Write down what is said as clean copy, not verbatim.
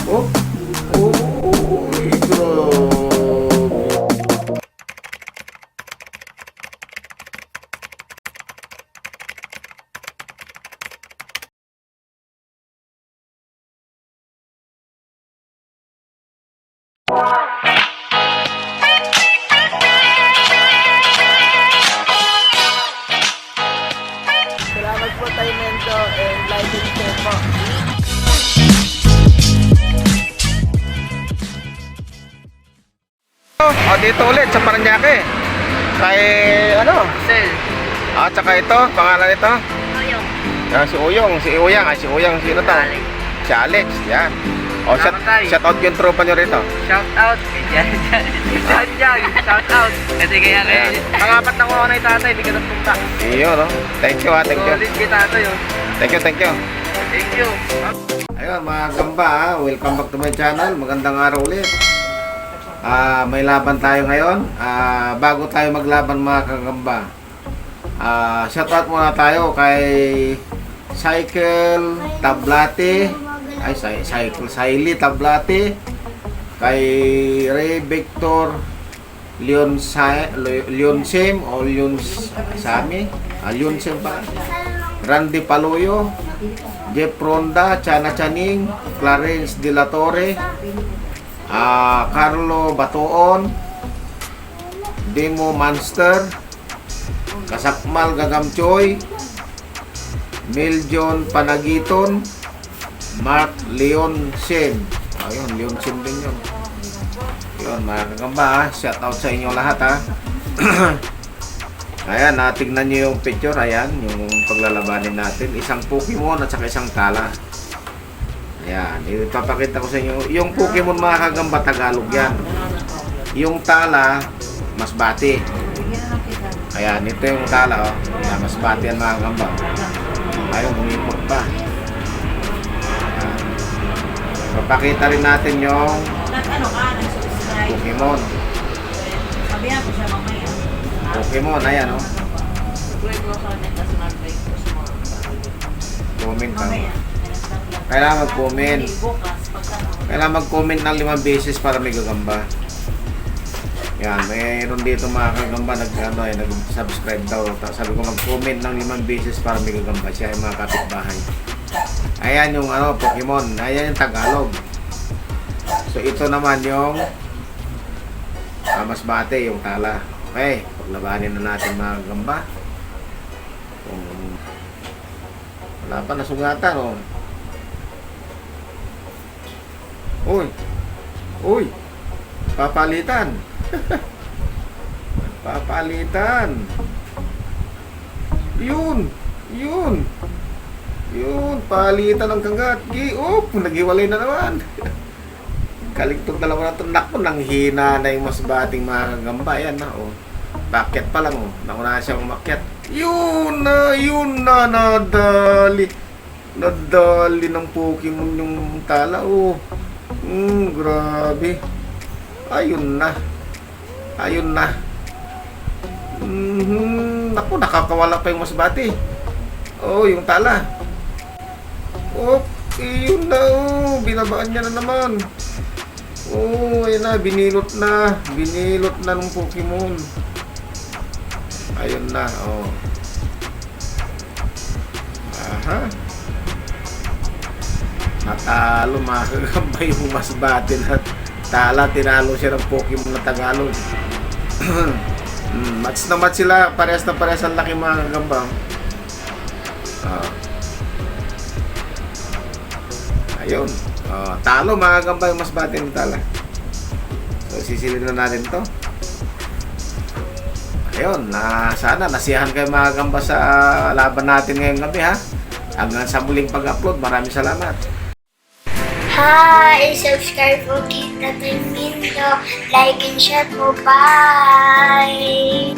Oh, oh, grabe. Salamat po tayo Mento and like and share po. Dito ulit sa Parañaque. Kay ano? Sel. Tsaka ito, pangalan nito? Uyong. Si Uyong, si Uyang, si Uyang, sino to? Alex. Si Alex, yan. Salamat tayo. Shout out yung tropa nyo rito. Shout out. Diyan. Shout out. Kasi kaya Ayan. pangapat na ko na yung tatay, hindi ka nagpunta. Iyo, no? Thank you, thank you. Solid kay tatay oh. Thank you, thank you. Thank you. Ayun, mga gamba, welcome back to my channel. Magandang araw ulit. May laban tayo ngayon. Bago tayo maglaban mga kagamba, shoutout muna tayo kay Cycle Tablate, Cycle Siley Tablate, kay Ray Victor Leonsem o Leonsami, Leonsem pa, Randy Paloyo, Jeff Ronda, Chana Chaning, Clarence De La Torre, Carlo Batoon, Demo Monster, Kasakmal Gagamchoy, Miljon Panagiton, Mark Leon Sen. Ayun, Leon Sen din yun. Yun, mga kagamba, shout out sa inyo lahat ha. Ayan, tignan nyo yung picture. Ayan, yung paglalabanin natin. Isang Pokemon at saka isang Tala. Ayan, ipapakita ko sa inyo. Yung Pokemon mga kagamba, Tagalog yan. Yung Tala, Masbate. Ayan, ito yung Tala, oh. Ayan, Masbate yan mga kagamba. Ayun, umipot pa. Ayan. Papakita rin natin yung Pokemon. Sabihan ko siya mamaya. Pokemon, ayan, oh. Comment ka. Kailangan mag-comment. Kailangan mag-comment ng 5 beses para may gagamba. Yan, mayroon dito mga kagamba nag-subscribe daw. Sabi ko mag-comment ng 5 beses para may gagamba siya yung mga kapitbahay. Ayan yung Pokemon. Ayan yung Tagalog. So ito naman yung Masbate, yung Tala. Okay, paglabanin na natin mga gagamba. Wala pa nasugatan, oh. Uy! Uy! Papalitan! Papalitan! Yun! Yun! Yun! Palitan ng kagat! Oh! Naghiwalay na naman! Kaligtog na naman ito. Naku! Nanghina na yung Masbating mga kagamba. Ayan na, oh. Paket pa lang, oh. Nauna siya umakyat. Yun na! Yun na! Nadali! Nadali ng Pokemon yung Tala, oh. Grabe. Ayun na. Ayun na. Naku, nakakawala pa yung Masbate. Oh, yung Tala. Oh, yun na. Oh, binabaan niya na naman. Oh, ayun na. Binilot na. Binilot na ng Pokemon. Ayun na. Oh. Aha. Natalo mga kagamba yung Masbate na Tala. Tinalo siya ng Pokemon na Tagalog. Match na match sila. Parehas na parehas ang laki mga kagamba. Ayun. Talo mga kagamba yung Masbate ng Tala. So sisilin na natin to. Ayun. Sana nasiyahan kayo mga kagamba sa laban natin ngayong gabi ha. Hanggang sa muling pag-upload. Maraming salamat. Hi! Subscribe po kita Minto. Like and share po. Bye!